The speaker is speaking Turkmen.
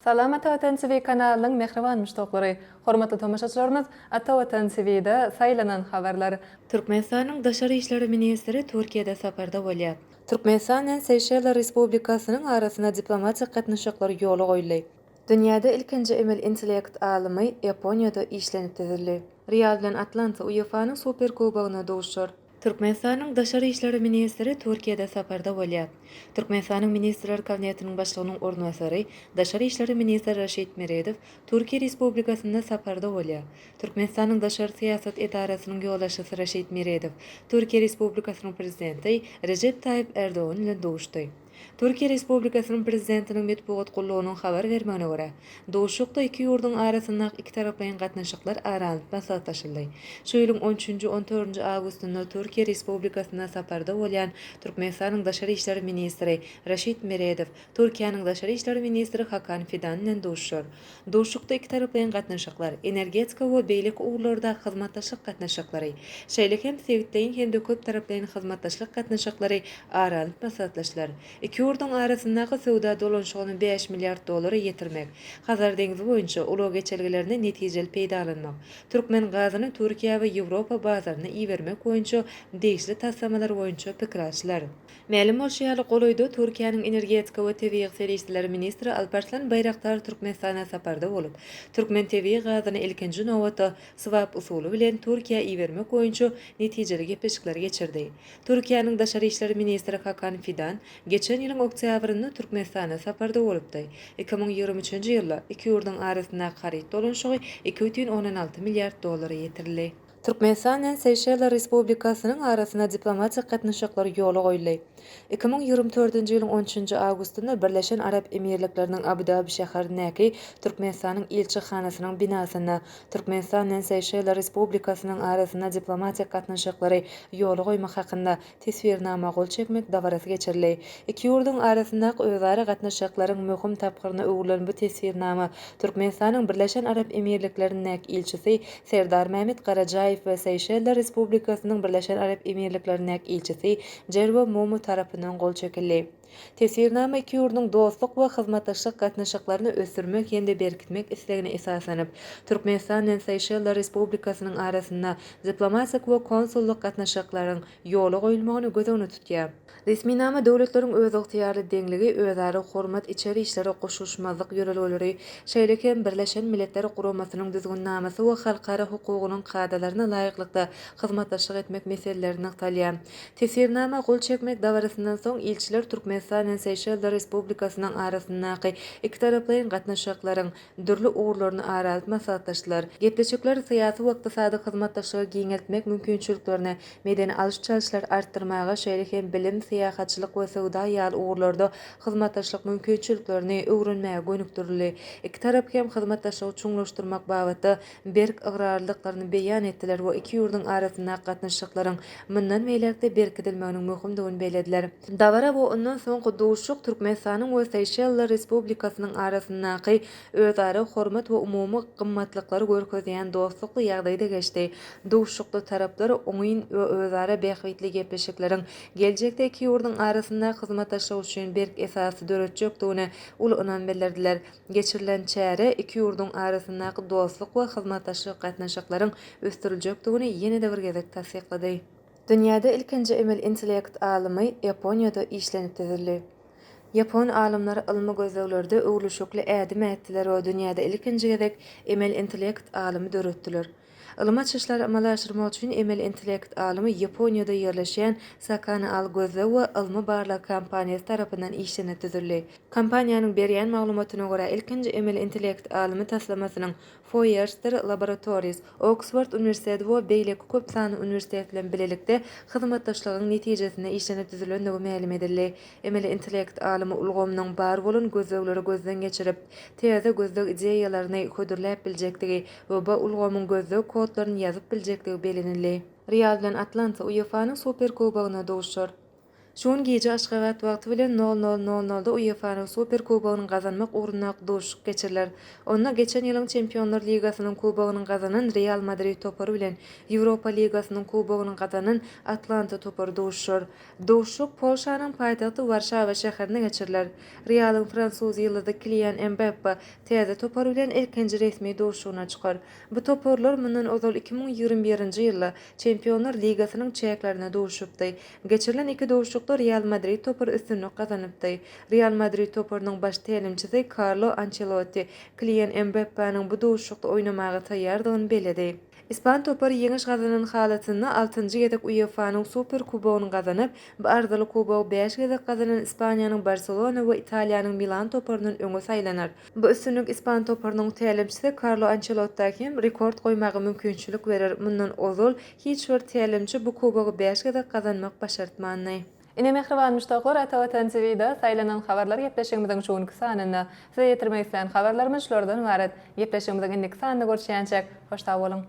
Salam Ata Watan TV kanalynyň mähriban muşdaklary! Hormatly tomaşaçylarymyz, Ata Watan TV-de saýlanan habarlar. Türkmenistanyň Daşary işler ministri Türkiýede saparda bolýar. Türkmenistan bilen Seýşeller Respublikasynyň arasynda diplomatik gatnaşyklar ýola goýuldy. Dünýäde ilkinji emeli intellekt alymy Ýaponiýada işlenip düzüldi. Real bilen Atlanta UEFA-nyň Superkubogyna duşar. Türkmenistanyň Daşary işler ministri Türkiýede saparda bolýar. Türkmenistanyň Ministrler Kabinetiniň Başlygynyň orunbasary, daşary işler ministri Raşid Meredow Türkiýe Respublikasynda saparda bolýar. Türkmenistanyň daşary syýasat edarasynyň ýolbaşçysy Raşid Meredow Türkiýe Respublikasynyň Prezidenti Rejep Taýyp Ärdogan bilen duşdy. Türkiýe Respublikasynyň Prezidentiniň metbugat gullugynyň habar bermegine görä, duşuşykda iki ýurduň arasyndaky ikitaraplaýyn gatnaşyklar ara alnyp maslahatlaşyldy. Şu ýylyň on üçünji, on dördünji awgustynda Türkiýe Respublikasynda saparda bolýan Türkmenistanyň daşary işler ministri Raşid Meredow Türkiýäniň daşary işler ministri Hakan Fidan bilen duşuşar. Duşuşykda ikitaraplaýyn gatnaşyklar, energetika we beýleki ugurlardaky hyzmatdaşlyk gatnaşyklary, şeýle hem sebitleýin hem-de köptaraplaýyn hyzmatdaşlyk gatnaşyklary ara alnyp maslahatlaşylar. Iki ýurduň arasyndaky söwda dolanyşygyny bäş milliard dollara ýetirmek, Hazar deňzi boýunça ulag geçelgelerini netijeli peýdalanmak, türkmen gazyny Türkiýä we Ýewropa bazaryna ibermek boýunça degişli taslamalar boýunça pikir alşylar. Mälim bolşy ýaly, golaýda Türkiýäniň energetika we tebigy serişdeler ministri Alparslan Baýraktar Türkmenistana saparda bolup, türkmen tebigy gazyny ilkinji nobatda swap usuly bilen Türkiýä ibermek boýunça netijeli gepleşikleri geçirdi. Türkiýäniň daşary işler ministri Hakan Fidan geçen ýylyň oktýabrynda Türkmenistana saparda bolupdy. 2023-nji ýylda iki ýurduň arasyndaky haryt dolanyşygy 2,6 milliard dollara ýetirildi. Türkmenistan bilen Seýşeller Respublikasynyň arasynda diplomatik gatnaşyklar ýola goýuldy. 2024-nji ýylyň on üçünji awgustynda Birleşen Arap Emirlikleriniň Abu-Dabi şäherindäki Türkmenistanyň ilçihanasynyň binasynda Türkmenistan bilen Seýşeller Respublikasynyň arasynda diplomatik gatnaşyklary ýola goýmak hakynda Teswirnama gol çekmek dabarasy geçirildi. Iki ýurduň arasyndaky özara gatnaşyklaryň möhüm tapgyryna öwrülen bu teswirnama Türkmenistanyň Birleşen Arap Emirliklerindäki ilçisi Serdarmämmet Garajaýew we Seýşeller Respublikasynyň Birleşen Arap Emirliklerindäki ilçisi Jerwe Mumu tarapyndan gol çekildi. Teswirnama iki ýurduň dostluk we hyzmatdaşlyk gatnaşyklaryny ösdürmek hem-de berkitmek islegine esaslanyp, Türkmenistan bilen Seýşeller Respublikasynyň arasynda diplomatik we konsullyk gatnaşyklaryň ýola goýulmagyny göz öňünde tutýar. Resminama döwletleriň özygtyýarly deňligi, özara hormat, içeri işlere goşulyşmazlyk ýörelgeleri, şeýle hem Birleşen Milletler Guramasynyň Düzgünnamasy we halkara hukugynyň kadalaryna laýyklykda hyzmatdaşlyk etmek meseleleri nygtalýar. Teswirnama gol çekmek dabarasyndan soň ilçiler Türkmenistan bilen Seýşeller Respublikasynyň arasyndaky ikitaraplaýyn gatnaşyklaryň dürli ugurlaryny ara alyp maslahatlaşdylar. Gepleşikler syýasy we ykdysady hyzmatdaşlygy giňeltmek mümkinçiliklerine, medeni alyş-çalyşlary artdyrmaga, şeýle hem bilim, syýahatçylyk we söwda ýaly ugurlarda hyzmatdaşlyk mümkinçiliklerini öwrenmäge gönükdirildi. Iki tarap hem hyzmatdaşlygy çuňlaşdyrmak babatda berk ygrarlydyklaryny beýan etdiler we iki ýurduň arasyndaky gatnaşyklaryň mundan beýläk-de berkidilmeginiň möhümdigini bellediler. Dabara we ondan soňky duşuşyk Türkmenistanyň we Seýşeller Respublikasynyň arasyndaky özara hormat we umumy gymmatlyklary görkezýän dostlukly ýagdaýda geçdi. Duşuşykda taraplar oňyn we özara bähbitli gepleşikleriň geljekde iki ýurduň arasyndaky hyzmatdaşlyk üçin berk esasy döretjekdigine uly ynam bildirdiler. Geçirilen çäre iki ýurduň arasyndaky dostluk we hyzmatdaşlyk gatnaşyklaryň ösdüriljekdigini ýene-de bir gezek tassyklady. Dünýäde ilkinji emeli intellekt alymy Ýaponiýada işlenip düzüldi. Ýapon alymlary ylmy gözleglerde öwrülişikli ädim ätdiler we dünýäde ilkinji gezek emeli intellekt alymy döretdiler. Ylmy açyşlary amala aşyrmak üçin emeli intellekt alymy Ýaponiýada ýerleşýän Sakana Al gözleg we ylmy-barlag kompaniýasy tarapyndan işlenip düzüldi. Kompaniýanyň berýän maglumatyna görä, ilkinji emeli intellekt alymy taslamasynyň Foerster Laboratories, Oksford uniwersiteti we beýleki köp sanly uniwersitet bilen bilelikde hyzmatdaşlygyň netijesinde işlenip düzülendigi mälim edildi. Emeli intellekt alymy ulgamynyň bar bolan gözlegleri gözden geçirip, täze gözleg ideýalaryny hödürläp biljekdigi we bu ulgamyň gözleg kodlaryny ýazyp biljekdigi bellenildi. Real bilen Atlanta UEFA-nyň Superkubogyna duşar. Şu gün gije Aşgabat wagty bilen nol nol nol nolda UEFA-nyň Super kubogyny gazanmak ugrundaky duşuşyk geçiriler. Onda geçen ýylyň Çempionlar ligasynyň kubogyny gazanan Real Madrid topary bilen Ýewropa ligasynyň kubogyny gazanan Atlanta topary duşuşar. Duşuşyk Polşanyň paýtagty Warşawa şäherinde geçiriler. Realyň fransuz ýyldyzy Kilian Mbappe täze topary bilen ilkinji resmi duşuşygyna çykar. Bu toparlar mundan ozal 2021-nji ýylda Çempionlar ligasynyň çäklerinde duşupdy. Geçirilen iki duşuşykda Real Madrid topary üstünlik gazanypdy. Real Madrid toparynyň baş tälimçisi Karlo Ançelotti Kilian Mbappeniň bu duşuşykda oýnamaga taýýardygyny belledi. Ispan topary ýeňiş gazanan halatynda altynjy gezek UEFA-nyň Super kubogyny gazanyp, bu arzyly kubogy bäş gezek gazanan Ispaniýanyň Barselona we Italiýanyň Milan toparyndan öňe saýlanar. Bu üstünlik ispan toparynyň tälimçisi Karlo Ançelotta hem rekord goýmaga mümkinçilik berer, mundan ozal hiç bir tälimçi bu kubogy bäş gezek gazanmak başartmandy. Ine mähriban muşdaklar Ata Watan TVda saýlanan habarlar gepleşigimiziň şu günki sanynda size ýetirmek islän habarlarymyz şulardan ybarat. Gepleşigimiziň indiki sanynda görüşýänçäk hoş sag boluň.